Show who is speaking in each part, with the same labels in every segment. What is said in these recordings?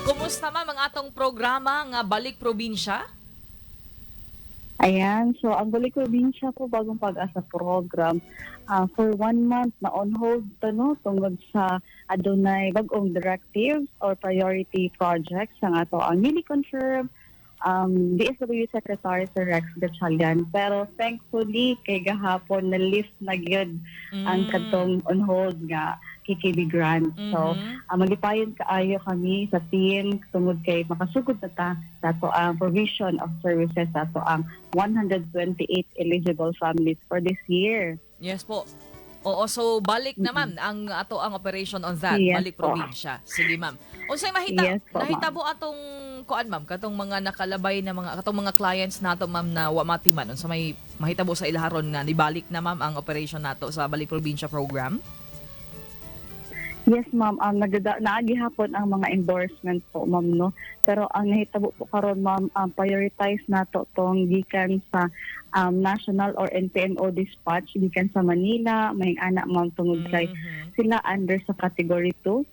Speaker 1: Kumusta, ma'am, ang atong programa nga Balik Probinsya?
Speaker 2: Ayan, so ang Balik Probinsya po, Bagong Pag-asa program, for one month na on hold to, no, tungod sa adunay bagong directives or priority projects ang ato ang newly confirmed DSWD Secretary Sir Rex Gatchalian. Pero thankfully, kay gahapon na lift na gyud ang katong on hold nga KKB grant. So, malipayon kaayo kami sa team tungod kay makasugod na ta sa ato ang provision of services sa ato ang 128 eligible families for this year.
Speaker 1: Yes po. Oo, so balik na, ma'am, ang ato ang operation on that,
Speaker 2: Yes
Speaker 1: Balik
Speaker 2: po.
Speaker 1: Probinsya. Sige, ma'am. Unsay mahita
Speaker 2: Yes po, ma'am.
Speaker 1: nahitabo atong kuan, ma'am, katong mga nakalabay na mga katong mga clients nato, ma'am, na wa matiman, unsa may mahitabo sa ilaharon nga nibalik na, ma'am, ang operation nato sa Balik Probinsya program?
Speaker 2: Yes, ma'am. Naagi hapon ang mga endorsement po, ma'am, no. Pero ang nahitabo po karon, ma'am, prioritize nato tong gikan sa national or NPMO dispatch gikan sa Manila, may anak, ma'am, tungod kay sila under sa category 2.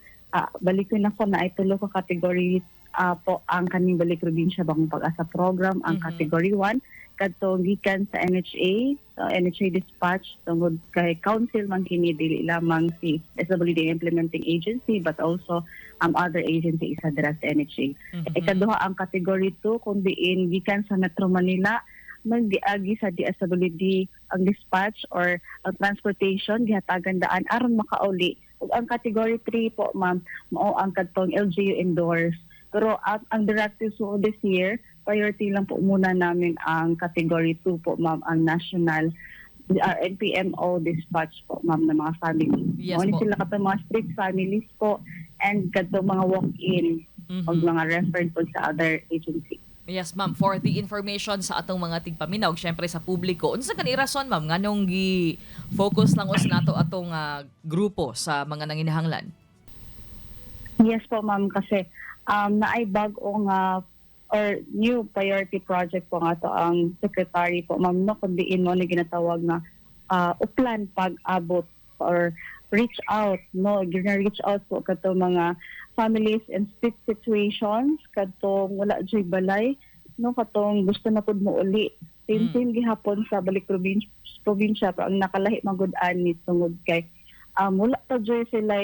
Speaker 2: Balikon ako na ay tulo ka category po ang kaning Balik Probinsya Bagong Pag-asa program. Ang category 1 kadto gikan sa NHA, so NHA dispatch tungod kay council man kini, dili lamang si SWD implementing agency but also other agency isa dira sa NHA. Ikaduha ang category 2 kung diin gikan sa Metro Manila, magdiagi sa DSWD ang dispatch or ang transportation gihatagan daan aron makauli. Ug ang category 3 po, ma'am, mao ang kadtong LGU endorsed. Pero ang directives po this year, priority lang po muna namin ang category 2 po, ma'am, ang national NPMO dispatch po, ma'am, ng mga family.
Speaker 1: Yes
Speaker 2: Mao ni
Speaker 1: po.
Speaker 2: sila katong mga street families po and kadtong mga walk-in o mga referred po sa other agency.
Speaker 1: Yes, ma'am. For the information sa atong mga tigpaminaw, syempre sa publiko, unsa kani rason, ma'am, nganong gi focus lang us nato atong grupo sa mga nanginahanglan?
Speaker 2: Yes po, ma'am, kasi naay bag-o nga or new priority project po nga to ang secretary po, ma'am, no, kung diin mo ni ginatawag nga uplan pag-abot or reach out, no, gina reach out po kato mga families in street situations, katong wala joy balay, no, katong gusto na pud mo uli. Same same gihapon sa Balik Probinsya, pero ang nakalahi magud ani tungod kay wala pa joy sila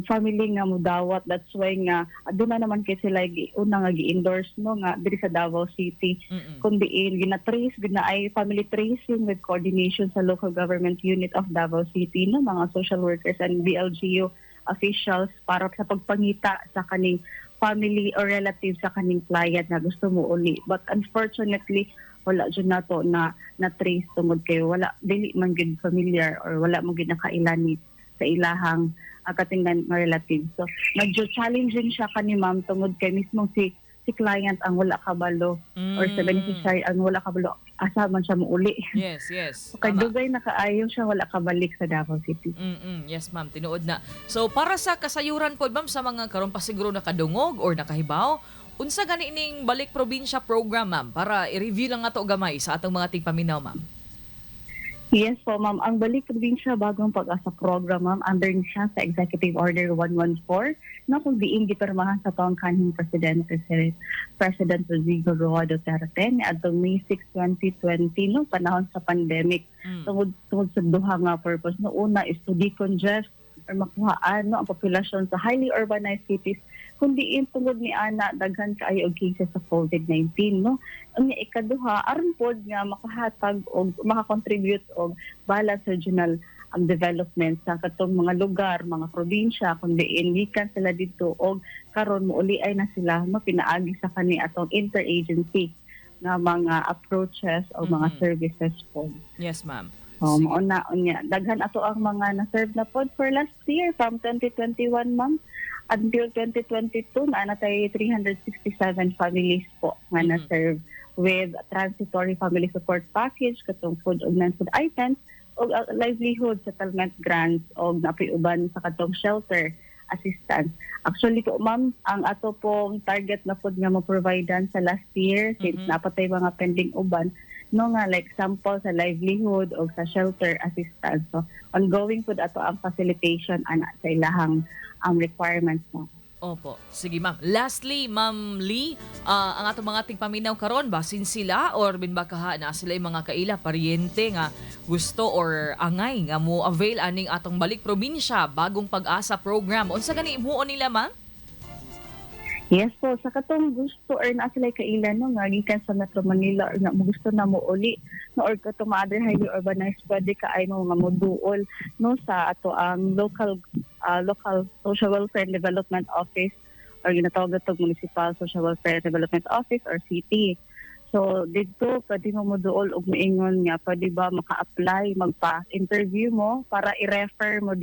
Speaker 2: family nga mudawat. That's why nga aduna naman kay sila una nga gi-endorse, no, nga diri sa Davao City kung diin gina-trace gina ay family tracing with coordination sa local government unit of Davao City, no, mga social workers and BLGU officials para sa pagpangita sa kaning family or relative sa kaning client na gusto mo uli. But unfortunately, wala jud nato na na trace tungod kay wala, dili man gyud familiar or wala man gyud nakailani sa ilahang katingnan nga relative. So medyo challenging siya kani, ma'am, tungod kay mismo si si client ang wala kabalo or sa beneficiary ang wala kabalo asa man siya muuli.
Speaker 1: Yes.
Speaker 2: So, kay
Speaker 1: Tama.
Speaker 2: dugay na kaayo siya wala kabalik sa Davao City.
Speaker 1: Yes, ma'am, tinuod na. So para sa kasayuran po, ma'am, sa mga karon pa siguro nakadungog or nakahibaw, unsa gani ining Balik Probinsya program, ma'am, para i-review lang ato gamay sa atong mga tigpaminaw, ma'am?
Speaker 2: Yes po, ma'am. Ang Balik Probinsya Bagong Pag-asa program, ma'am, under ni siya sa Executive Order 114 na kung diin gipirmahan sa taong kanhing presidente, si President Rodrigo Roa Duterte, niadtong May 6, 2020, no, panahon sa pandemic, tungod sa duha nga purpose, no. Una is to decongest or makuhaan, no, ang populasyon sa highly urbanized cities kung diin tungod ni ana daghan kaayo og cases sa COVID-19, no. Ang ikaduha, aron pod nga makahatag og makakontribute og balanced regional ang development sa katong mga lugar, mga probinsya kung diin gikan sila dito og karon mouli ay na sila, no, pinaagi sa kani atong interagency nga mga approaches o mga services po.
Speaker 1: Yes, ma'am.
Speaker 2: Oh,
Speaker 1: Sige.
Speaker 2: mao na unya. Daghan ato ang mga na-serve na pod for last year from 2021, ma'am, until 2022 na natay 367 families po nga na-serve with transitory family support package, katong food ug non-food items ug livelihood settlement grants og napi uban sa katong shelter assistance. Actually po, ma'am, ang ato pong target na food nga mo-providean sa last year, since napatay mga pending uban, no, nga like sample sa livelihood o sa shelter assistance. So ongoing pud ato ang facilitation ana sa ilahang requirements mo.
Speaker 1: Opo. Sige, ma'am. Lastly, Ma'am Lee, ang atong mga tigpaminaw karon, basin sila or binbakaha na sila yung mga kaila, paryente nga gusto or angay nga mo avail aning atong Balik Probinsya Bagong Pag-asa program. Unsa gani himuon nila, ma'am?
Speaker 2: Yes po, sa katong gusto or naa sila kaila, no, nga gikan sa Metro Manila or nga mo gusto na mo uli, no, or katong mga other highly urbanized, pwede kaayo mo nga moduol, no, sa ato ang local social welfare and development office or ginatawag ato Municipal Social Welfare and Development Office or city. So didto pwede mo moduol og moingon nga pwede ba maka-apply, magpa-interview mo para i-refer mo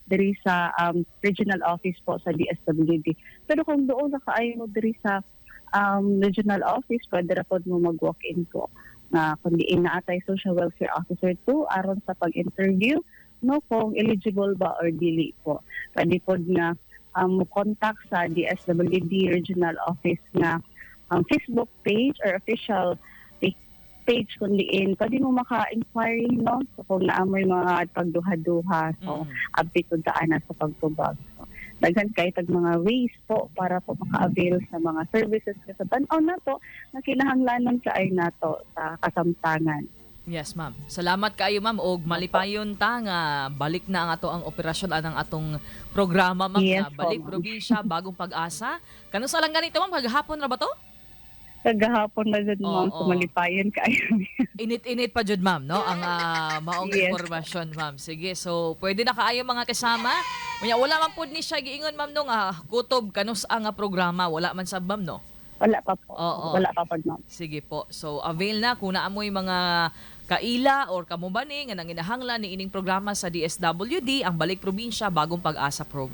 Speaker 2: diri sa regional office po sa DSWD. Pero kung duol na kaayo mo diri sa regional office, pwede ra pod mo mag-walk-in po. Na kung diin naa tay social welfare officer 2 aron sa pag-interview, no, kung eligible ba or dili po. Pwede pod nga mo contact sa DSWD regional office nga Facebook page or official page kung diin pwede mo maka-inquiry, no, so kung naa moy mga pagduha-duha, so update ko daan na sa pagtubag. So, daghan kay tag mga ways po para po maka-avail sa mga services sa tan-aw nato na kinahanglanon kaayo nato sa kasamtangan.
Speaker 1: Yes, ma'am. Salamat kaayo, ma'am, og malipayon ta nga balik na ang ato ang operasyon anang atong programa, ma'am,
Speaker 2: Yes
Speaker 1: nga
Speaker 2: po,
Speaker 1: Balik
Speaker 2: ma'am.
Speaker 1: Probinsya Bagong Pag-asa. Kanus-a lang ganito, ma'am? Kagahapon ra ba to?
Speaker 2: Kagahapon na dyan, ma'am,
Speaker 1: Oo.
Speaker 2: so malipayon kaayo.
Speaker 1: Init-init pa jud, ma'am, no? Ang maong impormasyon, ma'am. Sige, so pwede na kaayo, mga kasama. Unya wala man pud ni siya giingon, ma'am, no, nga kutob kanus ang programa, wala man sab, ma'am, no?
Speaker 2: Wala pa po.
Speaker 1: Oo.
Speaker 2: Wala pa po, ma'am.
Speaker 1: Sige po. So avail na kung naamoy mga kaila or kamo ba ni nga nanginahanglan ni ining programa sa DSWD, ang Balik Probinsya Bagong Pag-asa program.